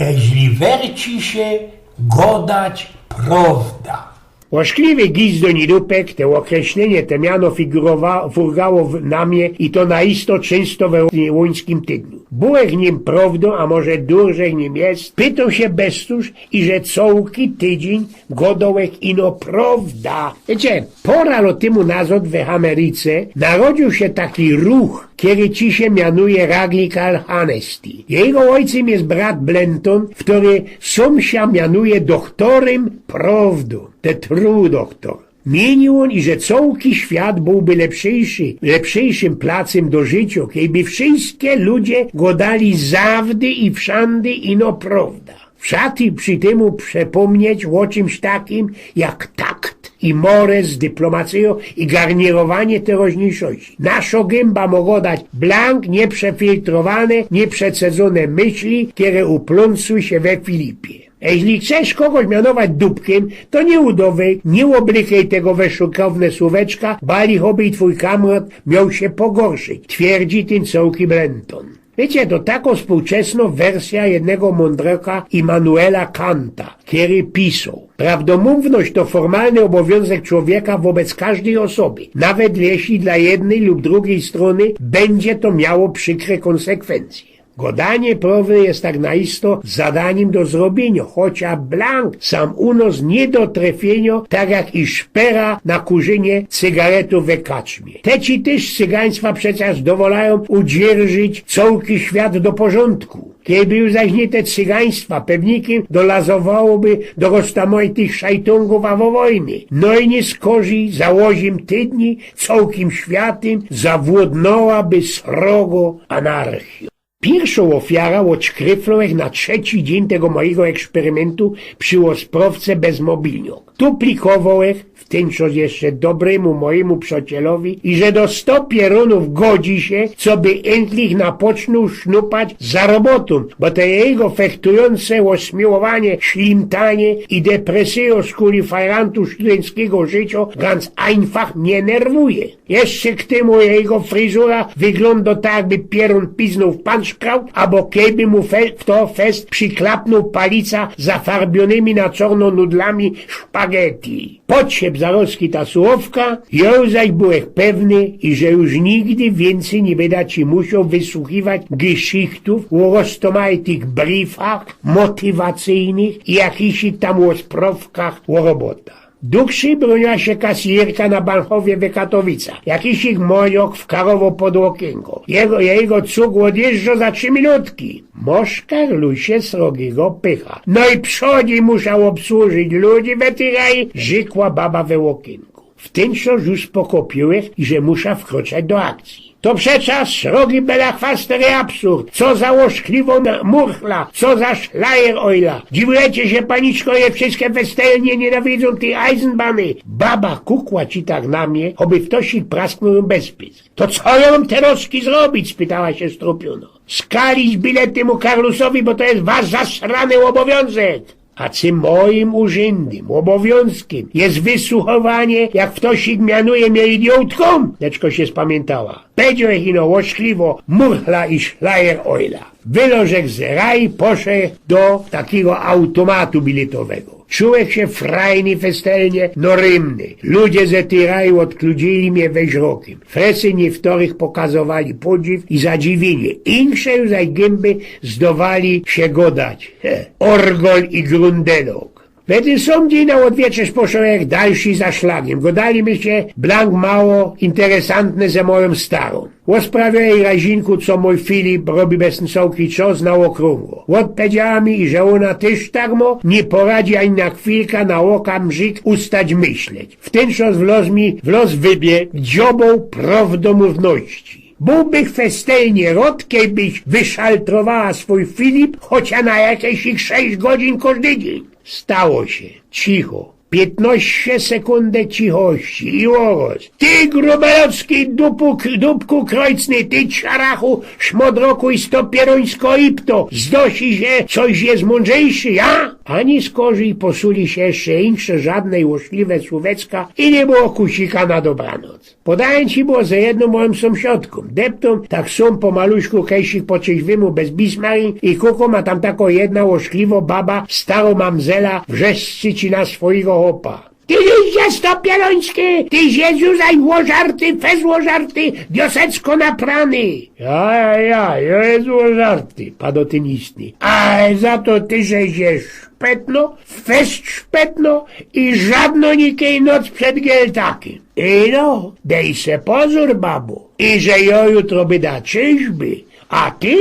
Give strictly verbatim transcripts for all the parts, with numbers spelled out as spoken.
Eźli werci sie godać prŏwda. Ôszkliwy gizdōń i dupek, te ôkreślenie, te miano figurowa-, furgało w, na mie i to na isto czynsto we łuńskim tydniu. Bułech nim prŏwdōm, a może durżech nim jest? Pytōm sie bez tōż, iże cołki tydziyń godołech ino prŏwda. Wiycie, pora lo tymu nazŏd we Americe narodziōł sie taki ruch, kery ci sie mianuje Radical Honesty. Jego ôjcym jest brat Blanton, kery sōm sie mianuje dochtorym prŏwdōm, the true doctor. Miyniył ôn, iże cołki świat bōłby lepszyjszy, lepszyjszym placym do życiŏ, kejby wszyjske ludzie godali zawdy i wszandy ino prŏwda. Wrzaty przi tymu przepōmnieć ô czymś takim jak takt i mores, dyplomacyjŏ i garnirowanie teroźniyjszości. Naszŏ gymba mo godać blank, nieprzefiltrowane, nieprzecedzōne myśli, kere uplōnsły sie we Filipie. Eźli chcesz kogoś mianować dupkym, to niy udowej, niy ôblykej tego we szukowne słōweczka, bali choby twōj kamrŏt mioł sie pogorszyć, twierdzi tyn cołki Blanton. Wiycie, to takŏ współczesnŏ wersyjŏ jednego mōndroka Immanuela Kanta, kery pisoł: Prŏwdomōwność to formalny ôbowiōnzek człowieka wobec kożdyj ôsoby, nawet jeźli dlŏ jednyj lub drugij strōny bydzie to miało przikre kōnsekwencje. Godanie prŏwdy jest tak na isto zadanim do zrobiyniŏ, chociŏż blank sam u nos niy do trefiyniŏ, tak jak i szpera na kurzynie cygaretōw we kaczmie. Te ci tyż z cygaństwa przecież dowolajōm udzierżyć cołki świat do porzōndku. Kejby już zaś niy te cygaństwa, pewnikim dolazowałoby do roztōmajtych szajtōngōw a wojny. No i niy skorzij, za ôziym tydni cołkim światym zawłodnŏłaby srogŏ anarchijŏ. Piyrszŏ ôfiara ôdszkryflowech na trzeci dziyń tego mojigo ekspyrymyntu przi ôsprŏwce bez mobilniŏk. Tu plikowołech, w tyn czas jeszcze dobrymu mojimu przocielowi, iże do sto pierōnōw godzi sie, coby yntlich napoczōnōł sznupać za robotōm, bo te jego fechtujōnce, ôsmiłowanie, ślimtanie i depresyjŏ skuli fajrantu studynckigo życiŏ ganz einfach mie nerwuje. Jeszcze k tymu jego fryzura wyglōndŏ tak, jakby pierōn piznōł w panszkraut, abo kejby mu fe-, fto fest prziklapnōł palica zafarbiōnymi na czŏrno nudlami szpageti. Podsiep zarozki ta sułowka, jŏ zaś bułech pewny, iże już nigdy wiyncyj niy byda ci musioł wysuchiwać geszichtōw ô roztōmajtych briefach motywacyjnych i jakichś tam ôsprŏwkach ô robota. Dukrzyj brōniła sie kasjerka na Bahnhofie we Katowicach. Jakiś ich mojok wkarowoł pod ôkiynko. Jego, jego cug ôdjeżdżŏ za trzi minutki. Moszkar lusie srogigo pycha. Nojprzōdij muszã ôbsłużyć ludzi we tyj raj, rzekła baba we ôkiynku. W tyn czas już spokopiyłech, iże muszã wkrŏczać do akcyje. To przecież srogi belachwaster i absurd. Co za ôszkliwŏ na-, murchla, co za szlajerojla. Dziwujecie sie, paniczko, iże wszyjske festelnie niynawidzōm tyj Eisenbany. Baba kukła ci tak na mie, choby ftoś ji prasknōł bez pysk. To co jŏ mōm terŏzki zrobić? Spytała sie strōpiōno. Skalić bilet tymu Karlusowi, bo to je wasz zasrany ôbowiōnzek. A cym mojim urzindym ôbowiōnzkym je wysuchowanie, jak ftoś mianuje mie idiōtkōm? Leczko sie spamiyntała. Powiedziołech ino ôszkliwo murchla i szlajerojla. Wylożech z raj, poszołech do takigo automatu biletowego. Czułech sie frajny, festelnie, no rymny. Ludzie ze tyj raj ôdkludziyli mie wejrzokym. Fresy niyftorych pokazowali podziw i zadziwiynie. Insze już zaś gymby zdowali sie godać. He, Orgol i Grundelok. We tyn sōm dziyń na ôdwieczerz poszołech dalszy za szlagiem. Godali my sie blank mało interesantne ze mojōm starōm. Ôsprawiołech ji razinku, co mōj Filip robi bez tyn cołki czas na ôkrōngło. Ôdpowiedziała mi, iże ôna tyż tak mŏ, niy poradzi ani na chwilka, na ôka mrzik ustać myśleć. W tyn czas w los mi, w los wybiegł dzioboł prŏwdomōwności. Bōłbych festelnie rŏd, kejbyś wyszaltrowała swōj Filip, chociŏż na jakeś ich sześć godzin kożdy dziyń. Stało sie. Cicho. Piytnŏście sekundek cichości i ôrŏs. Ty grubelocki dupu-, dupku krojcny, ty ciarachu, szmodroku i stopierońsko ipto. Zdosi sie, coś je mōndrzejszy, ja? A niy skorzij posuli sie jeszcze insze żadne i łośliwe słōwecka i niy było kusika na dobranoc. Podajōm ci było ze jednōm mojōm sōmsiadkōm. Deptōm tak sōm po maluśku kejsik po trzeźwymu bez bismarin i kukōm, a tam tako jedna łośliwo baba, staro mamzela, wrzeszczy ci na swojigo chopa. Ty jeździe stopieroński, ty jeździu zaś łożarty, fez łożarty, diosecko naprany. Ja, ja, ja, jo jest łożarty, pado tyn istny. A za to ty żeś je szpetno, fest szpetno i żadno nikej noc przed gieltakiem. I no, dej se pozōr, babo. I że jo jutro byda trzeźwy, a ty?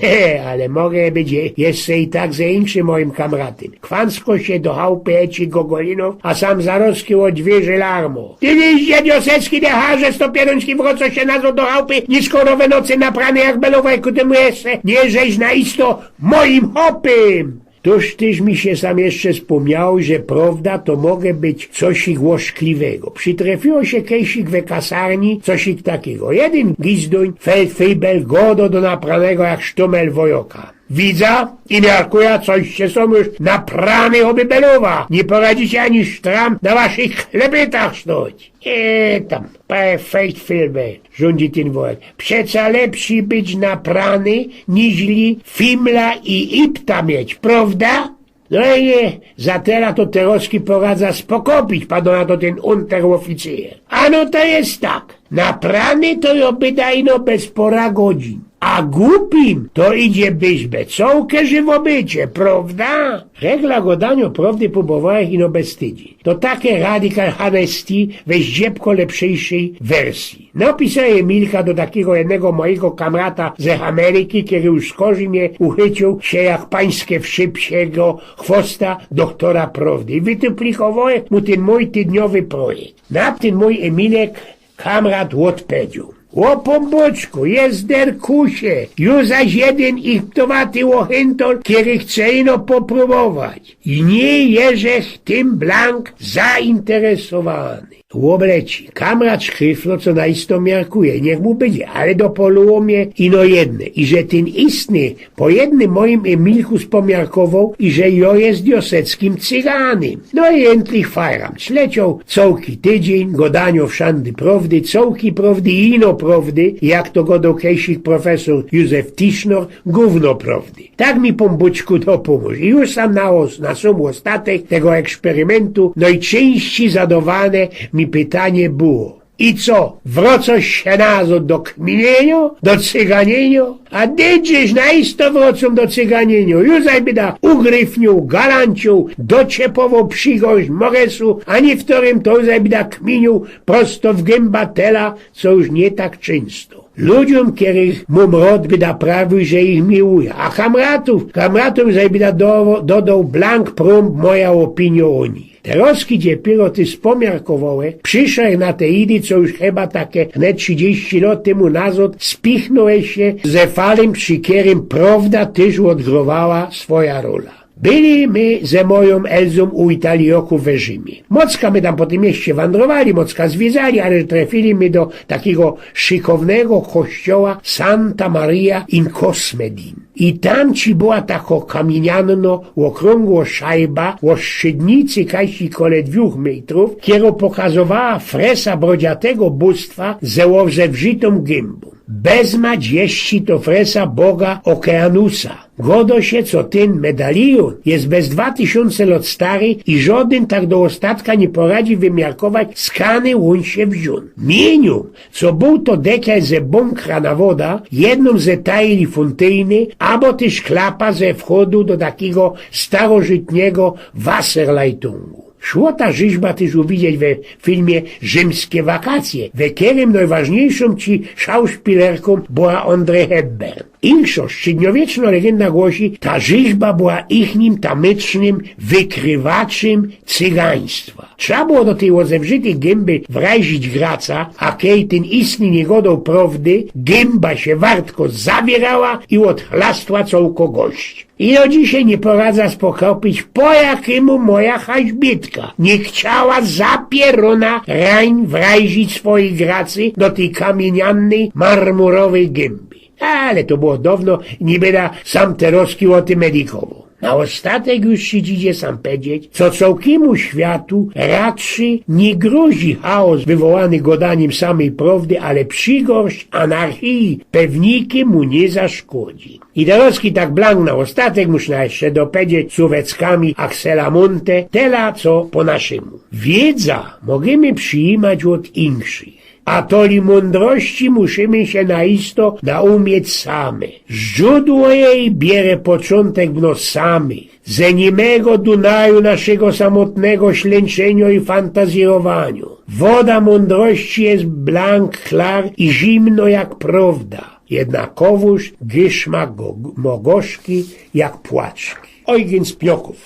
He, ale mogę być je- jeszcze i tak ze inkszym moim kamratym. Kwansko sie do chałpy eci gogolinōw, a sam zarozki ôdwierzi larmo. Ty widzisz, diosecki decharze, stopieroński, wrōco sie nazod do chałpy, niskoro we nocy naprany jak belowa, ku tymu jeszcze niy żeś na isto moim chopym. Tōż tyż mi sie sam jeszcze spōmniało, że prowda to mogę być cosik łośliwego. Przitrefiło sie kejsik we kasarni cosik takigo. Jedyn gizdōń, feldfebel, godo do napranego jak sztōmel wojoka. Widza i miarkuja, coście sōm już naprany, choby belowa. Niy poradzicie ani sztram na waszych chlepytach sztoć. E, tam, pe- fejtfilmy, rzōndzi tyn wojek. Przeca lepsi być naprany, niźli fimla i ipta mieć, prowda? No i niy, za tela to terozki poradza spokopić, pado na to tyn unteroficyjer. A no to jest tak, naprany to jo byda ino bez pora godzin. A gupim to idzie bez becołke żywo bycie, prowda? Regla godanio prowdy prōbowałech ino bez tydziyń. To take radical honesty we zdziebko lepszyjszyj wersji. Napisałech Emilka do takigo jednego mojigo kamrata ze Ameriki, kery już skorzij mie uchyciōł sie jak pańske wszy psiego chwosta doktora prowdy. I wytuplikowałech mu tyn mōj tydniowy projekt. Na tyn mōj Emilek kamrat ôdpowiedzioł: „Ô pōnbōczku, jezderkusie, ju zaś jedyn iptowaty ôchyntol, kery chce ino poprōbować. I niy jeżech tym blank zainteresowany”. Ôbleci. Kamrat szkryflo, co na isto miarkuje, niych mu bydzie, ale dopoluło mie ino jedne, iże tyn istny po jednym mojim Emilku spomiarkowoł, iże jo jest dioseckim cyganym. No i jyntlich fajram. Ślecioł cołki tydziyń godanio wszandy prowdy, cołki prowdy i ino prowdy, jak to godoł kejsik profesōr Józef Tischnor, gōwno prowdy. Tak mi, pōnbōczku, dopōmōż. I już sam na os-, na sōm ôstatek tego eksperymentu nojczyńścij zadowane mi pytanie było: „I co, wrōcosz sie nazod do kminiynio, do cyganinio?” A dyć żeś, na isto wrōcōm do cyganinio. Ju zaś byda ugryfniōł, galanciōł, doczepowoł psigo z moresu, a niy w torym to zaś byda kminiōł prosto w gymba tela, co już niy tak czynsto. Ludziōm, kerych mōm rod, byda prawiōł, że ich miłuja, a kamratōm, kamratōm zaś byda do-, dodoł blank prōmb moja ôpinio ô nich. Terozki, dopiyro tyż spomiarkowałech, prziszłech na te idy, co już chyba take wnet trzidziści lot tymu nazod spichnōłech sie ze falym, przi kerym prowda tyż ôdgrowała swoja rola. Byli my ze mojōm Elzōm u Italiokōw we Rzimie. Mocka my tam po tym mieście wandrowali, mocka zwiedzali, ale trefili my do takigo szykownego kościoła Santa Maria in Cosmedin. I tam ci była tako kamiynianno, ôkrōngło szajba, ô średnicy kajsi kole dwōch mejtrōw, kerŏ pokazowała fresa brodziatego bōstwa ze ôzewrzitōm gymba. Bezmać jeszcze to fresa boga Okeanusa. Godo sie, co tyn medalijōn je bez dwa tysiōnce lot stary i żŏdyn tak do ôstatka niy poradzi wymiarkować, skany ôn sie wziōn. Miyniōm, co bōł to dekel ze bōnkra na woda, jednōm ze tajli fōntyjny, abo tyż klapa ze wchodu do takigo starożytnego Wasserleitōngu. Szło ta rzyźba tyż uwidzieć we filmie Rzymskie wakacje, we kerym nojważniyjszōm ci szauspilerkōm była Audrey Hepburn. Inkszŏ, średniowiecznŏ legynda głosi, ta rzyźba była ichnim tamecznym wykrywaczym cygaństwa. Trza było do tyj ôzewrzytyj gymby wrajzić graca, a kej tyn istny niy gŏdoł prŏwdy, gymba sie wartko zawiyrała i ôdchlastła cołkõ gość. I do dzisiej niy poradza spokopić, po jakymu moja haźbitka niy chciała za pierōna rań wrajzić swojich gracy do tyj kamiynianyj, marmurowyj gymby. Ale to było downo i niy byda sam terŏzki ô tym edikowoł. Na ôstatek już ci idzie sam pedzieć, co cołkimu światu radszy niy grozi chaos wywołany godanim samyj prŏwdy, ale przigorść anarchiji pewnikiy mu niy zaszkodzi. I dorozki tak blank na ôstatek muszã jeszcze dopedzieć suweckami Axela Monte, tela co po naszymu. Wiydza możymy przijimać ôd inkszych. A toli mōndrości musimy sie na isto naumieć same. Zdrzōdło jej biere poczōntek w nos samych. Ze nimego Dunaju naszego samotnego ślynczynio i fantazjrowaniŏ. Woda mōndrości je blank klar i zimno jak prŏwda. Jednakowōż gyszmak go, mo gorzki jak płaczki. Ojgyn z Pniokōw.